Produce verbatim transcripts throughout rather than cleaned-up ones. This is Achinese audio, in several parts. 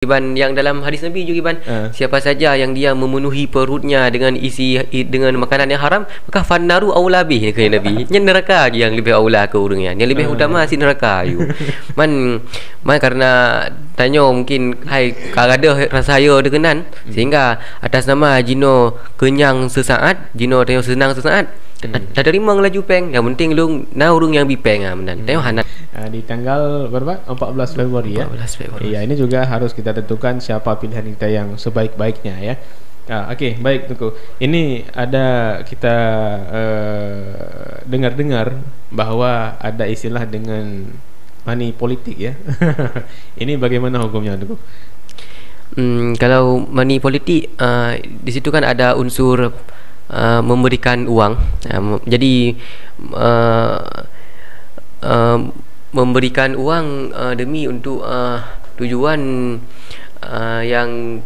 Kiban yang dalam hadis Nabi juga kiban, Ah. siapa saja yang dia memenuhi perutnya dengan isi, i-, dengan makanan yang haram, maka fannaru aula bih, kata Nabi. Nyan neraka je yang lebih aula ke ureueng nyan. Yang lebih Ah. utama si neraka aju. Man, man karena tanyoe mungkin hai ka gadoh rasa yo deukeunan, Hmm. sehingga atas nama jinoe kenyang sesaat, jinoe tanyoe senang sesaat, Hmm. ta-, tateurimong laju péng. Yang penting lôn na ureueng nyang bi péng, ah, meunan. Hmm. Tanyoe hana. Ah, di tanggal berapa? Empat belas Februari, ya? Empat belas Februari. Iya, ini juga harus kita tentukan siapa pilihan kita yang sebaik-baiknya, ya. Ah, oke, baik, Teungku. Ini ada kita, eh, dengar-dengar bahwa ada istilah dengan money politik, ya. Ini bagaimana hukumnya, Teungku? Hmm, kalau money politik, eh, di situ kan ada unsur, eh, memberikan uang. Eh, mem-, jadi, eh, eh, memberikan uang, eh, demi untuk, eh, tujuan, eh, yang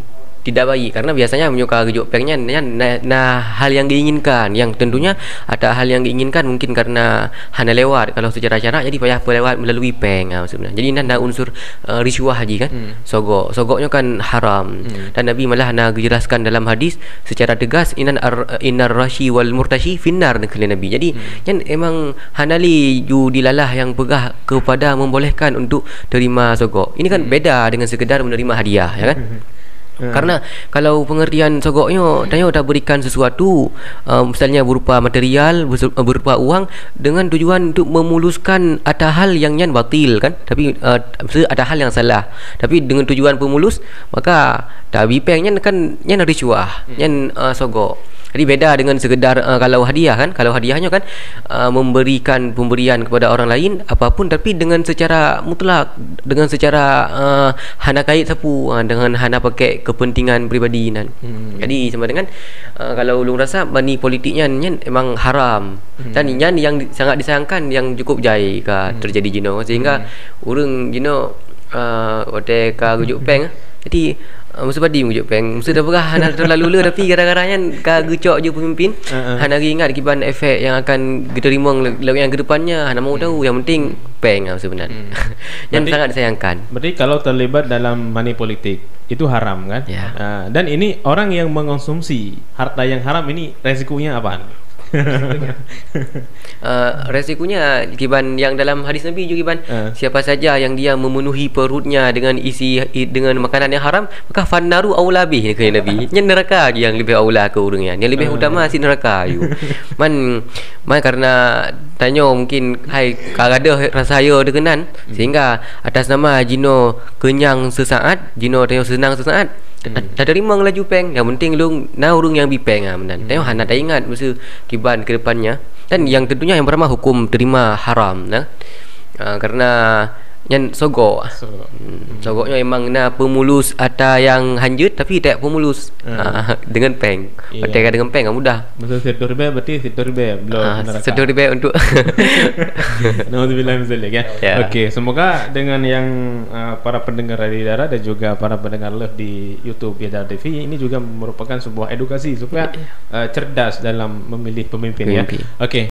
tidak baik. Karena biasanya meunyoe ka geujok péng nyan, nyan na, na hal yang diinginkan. Yang tentunya ada hal yang diinginkan mungkin karena hana lewat. Kalau secara syarak jadi payah peulewat melalui péng, ah, maksudnya. Jadi nan na unsur, eh, risuah haji kan? Hmm. Sogok. Sogok nyoe kan haram. Hmm. Dan Nabi malah na geujelaskan dalam hadis secara tegas, "Inan ar-, inar rashi wal murtashi finnar," kheun Nabi. Jadi, Hmm. nyan emang hana lé ju dilalah nyang peugah kepada membolehkan untuk terima sogok. Ini kan Hmm. beda dengan sekedar menerima hadiah, ya kan? Hmm. Karena kalau pengertian sogok nyoe, tanyoe taberikan sesuatu, eh, misalnya berupa material, besu-, berupa uang, dengan tujuan untuk memuluskan ata hal yang nyan batil, kan? Tapi, eh, maksudnya ata hal yang salah. Tapi dengan tujuan pemulus, maka tabi péng nyan kan, nyan risuah, Hmm. nyan, eh, sogok. Jadi beda dengan sekedar, eh, kalau hadiah kan, kalau hadiah nyoe kan, eh, memberikan pemberian kepada orang lain apapun, tapi dengan secara mutlak, dengan secara, eh, hana kait sapu, eh, dengan hana pakai kepentingan pribadi nan. Hmm. Jadi sama dengan, eh, kalau ulun rasa money politik nyan, nyan emang haram. Hmm. Dan nyan yang di-, sangat disayangkan yang cukup jai ka Hmm. terjadi jinoe, sehingga Hmm. ureueng jinoe, eh, watèe ka geujok péng, jadi, eh, meusu padum geujok péng, meusu dah peugah hana terlalu le, tapi gara-gara nyan ka geucok ju pemimpin, Heeh. hana geuingat kiban efek yang akan geuteurimong lé-, lé-, yang keudepannya, hana mau tahu, Hmm. yang penting péng lah meusu meunan. Hmm. Nyan Berarti, sangat disayangkan. berarti kalau terlibat dalam money politik, itu haram, kan? Ya. Ah, dan ini orang yang mengonsumsi harta yang haram ini resikonya apa? Eh, resikonya kiban yang dalam hadis Nabi juga kiban, Eh. siapa saja yang dia memenuhi perutnya dengan isi, i-, dengan makanan yang haram, maka fannaru aula bih, kata Nabi. Nyan neraka je yang lebih aula ke ureueng nyan. Yang lebih Eh. utama si neraka aju. Man, man karena tanyoe mungkin hai ka gadoh rasa yo deukeunan, Hmm. sehingga atas nama jinoe kenyang sesaat, jinoe tanyoe senang sesaat, Hmm. ta-, tateurimong laju péng. Yang penting lôn na ureueng nyang bi péng, ah, meunan. Hmm. Tanyoe hana taingat meusu kiban ke depannya. Dan yang tentunya yang pertama hukum terima haram, nah. Ah, karena nyan sogok. Sogok. Hmm, Hmm. sogok nyoe emang na pemulus ata yang hanjeuet, tapi tak pemulus. Hmm. Ah, dengan péng. Iya. Watèe ka dengan péng, ah, mudah. Masa seratus ribèe, berarti seratus ribèe belum Ah, neraka. Seratus ribèe untuk Nauzubillah min zalik, ya. Ya. Okey, semoga dengan yang, uh, para pendengar Radio Dara dan juga para pendengar live di YouTube Biadar T V, ini juga merupakan sebuah edukasi supaya, Iya. uh, cerdas dalam memilih pemimpin, ya. Pemimpin. Okey.